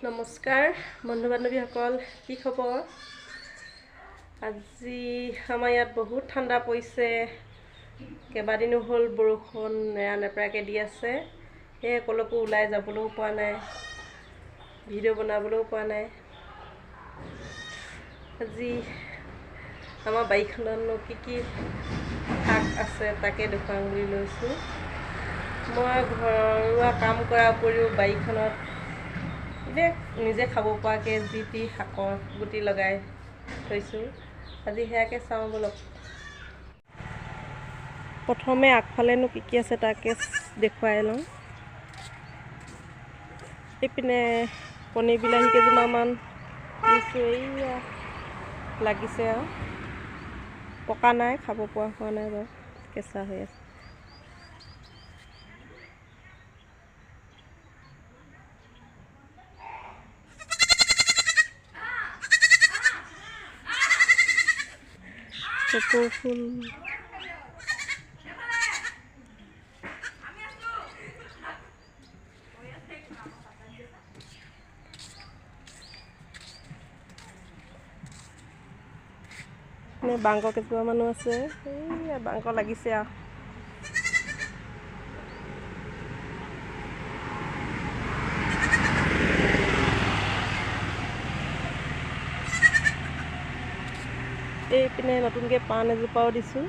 নমস্কাৰ বন্ধু বান্ধৱীসকল, কি খবৰ? আজি আমাৰ ইয়াত বহুত ঠাণ্ডা পৰিছে। কেইবাদিনো হ'ল বৰষুণ নেৰানেপেৰাকৈ দি আছে। সেয়ে ক'লৈকো ওলাই যাবলৈও পোৱা নাই, ভিডিঅ' বনাবলৈও পোৱা নাই। আজি আমাৰ বাৰীখনতনো কি কি শাক আছে তাকে দেখুৱাম বুলি লৈছোঁ। মই ঘৰুৱা কাম কৰাৰ উপৰিও বাৰীখনত এনে নিজে খাব পৰাকৈ যি টি শাকৰ গুটি লগাই থৈছোঁ। আজি সেয়াকে চাওঁ ব'লক। প্ৰথমে আগফালেনো কি কি আছে তাকে দেখুৱাই লওঁ। এইপিনে কণী বিলাহী কেইজোপামান দিছোঁ, এইয়া লাগিছে আৰু পকা নাই, খাব পৰা হোৱা নাই বাৰু, কেঁচা হৈ আছে। কপৌ ফুল, বাংক কেইজোপামানো আছে, এইয়া বাংক লাগিছে আৰু। এইপিনে নতুনকৈ পাণ এজোপাও দিছোঁ।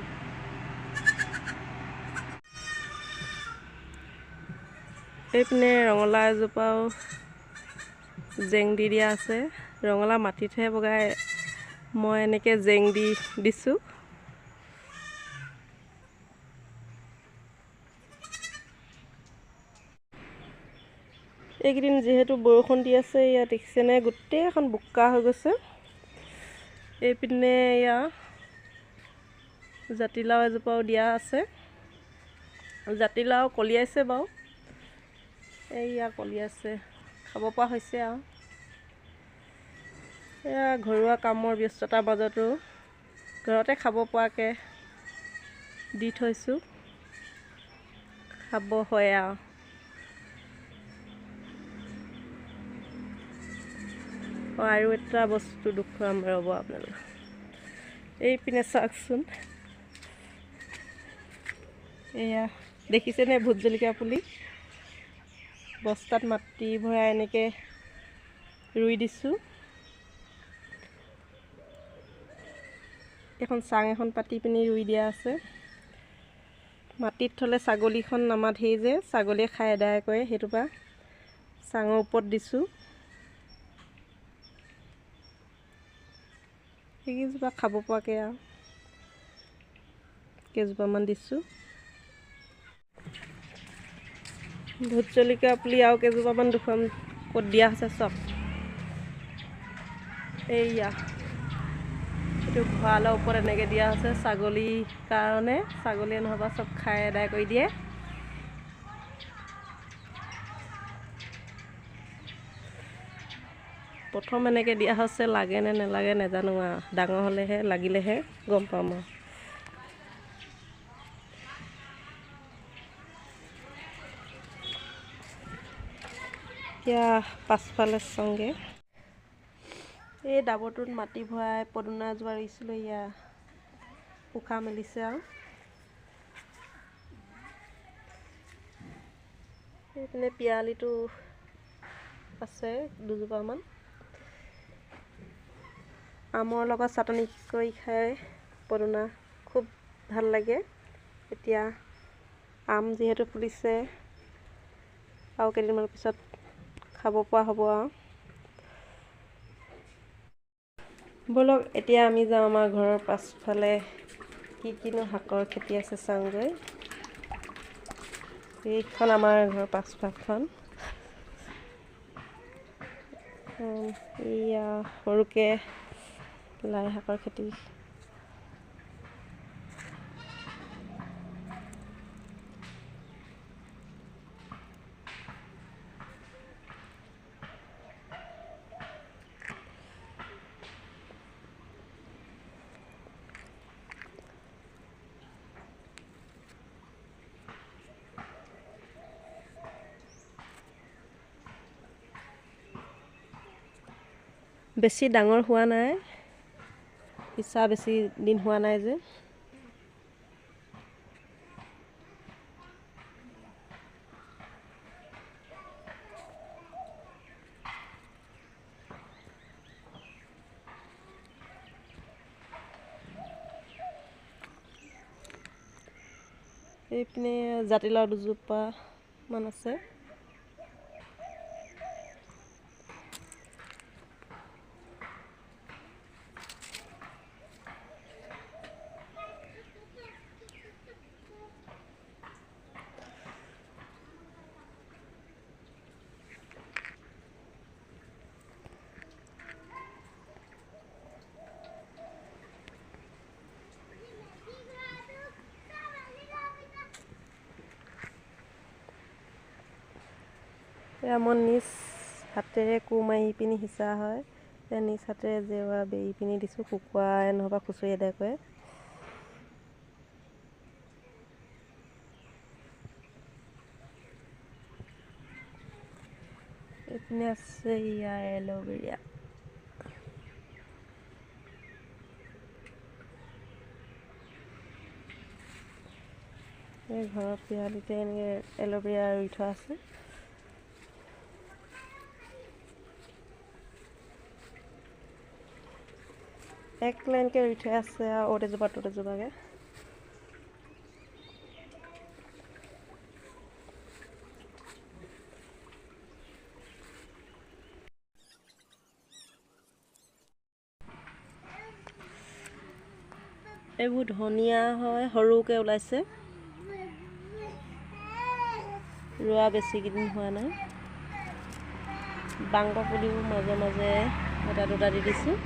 এইপিনে ৰঙালাও এজোপাও জেং দি দিয়া আছে। ৰঙালাও মাটিতহে বগাই, মই এনেকৈ জেং দি দিছোঁ। এইকেইদিন যিহেতু বৰষুণ দি আছে, ইয়াত দেখিছেনে গোটেই এখন বোকা হৈ গৈছে। এইপিনে এয়া জাতিলাও এজোপাও দিয়া আছে, জাতিলাও কলিয়াইছে বাৰু, এইয়া কলিয়াইছে, খাব পৰা হৈছে আৰু। এয়া ঘৰুৱা কামৰ ব্যস্ততাৰ মাজতো ঘৰতে খাব পৰাকৈ দি থৈছোঁ, খাব হয় আৰু। আৰু এটা বস্তু দেখুৱাম ৰ'ব আপোনালোক, এইপিনে চাওকচোন, এয়া দেখিছেনে ভোট জলকীয়া পুলি, বস্তাত মাটি ভৰাই এনেকৈ ৰুই দিছোঁ। এখন চাং এখন পাতি পিনি ৰুই দিয়া আছে। মাটিত থ'লে ছাগলীখন আমাৰ ধেৰ যে, ছাগলীয়ে খাই এদায় কৰে, সেইটো পৰা চাঙৰ ওপৰত দিছোঁ। সেইকেইজোপা খাব পৰাকৈ আৰু কেইজোপামান দিছোঁ। ভোট জলকীয়া পুলি আৰু কেইজোপামান দেখুৱাম ক'ত দিয়া হৈছে চব। এইয়া এইটো ভঁৰালৰ ওপৰত এনেকৈ দিয়া হৈছে ছাগলীৰ কাৰণে, ছাগলীয়ে নহ'বা চব খাই এদায় কৰি দিয়ে। প্ৰথম এনেকৈ দিয়া হৈছে, লাগে নে নেলাগে নাজানো আৰু, ডাঙৰ হ'লেহে লাগিলেহে গম পাম আৰু। এতিয়া পাছফালে চাওঁগৈ। এই ডাবৰটোত মাটি ভৰাই পদুনা এজোপা ৰুইছিলোঁ, এয়া পোখা মেলিছে আৰু। এইপিনে পিয়ালিটো আছে দুজোপামান। আমৰ লগত চাটনি কৰি খাই পদুনা খুব ভাল লাগে। এতিয়া আম যিহেতু ফুলিছে, আৰু কেইদিনমানৰ পিছত খাব পৰা হ'ব আৰু। ব'লক এতিয়া আমি যাওঁ আমাৰ ঘৰৰ পাছফালে কি কিনো শাকৰ খেতি আছে চাওঁগৈ। এইখন আমাৰ ঘৰৰ পাছফালখন। এইয়া সৰুকৈ লাই শাকৰ খেতি। বেছি ডাঙৰ হোৱা নাই, সিঁচা বেছি দিন হোৱা নাই যে। এইপিনে জাতিলাও দুজোপামান আছে। এয়া মই নিজ হাতেৰে কোৰ মাৰি পিনি সিঁচা হয়। এয়া নিজ হাতেৰে জেওৰা বেৰি পিনি দিছোঁ, কুকুৰাই নহ'বা খুচৰি আদায় কৰে। এইপিনে আছে ইয়াৰ এল'ভেৰা। এই ঘৰৰ পিৰালিতে এনেকৈ এল'ভেৰা ৰুই থোৱা আছে। এক লাইনকৈ ৰুই থোৱা আছে আৰু অ'ত এজোপা ত'ত এজোপাকৈ। এইবোৰ ধনিয়া হয়, সৰুকৈ ওলাইছে, ৰোৱা বেছিকেইদিন হোৱা নাই। বাংক পুলিও মাজে মাজে এটা দুটা দি দিছোঁ।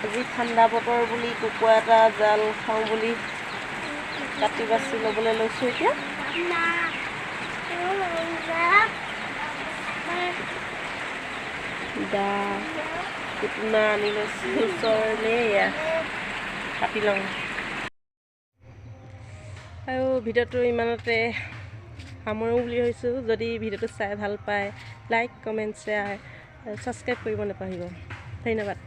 আজি ঠাণ্ডা বতৰ বুলি কুকুৰা এটা জাল খাওঁ বুলি কাটি বাছি ল'বলৈ লৈছোঁ। এতিয়া দা কুটুনা আনি লৈছোঁ ওচৰলৈ, এয়া কাটি লওঁ। আৰু ভিডিঅ'টো ইমানতে সামৰোঁ বুলি ভাবিছোঁ। যদি ভিডিঅ'টো চাই ভাল পায় লাইক, কমেণ্ট, শ্বেয়াৰ আৰু ছাবস্ক্ৰাইব কৰিব নাপাহৰিব। ধন্যবাদ।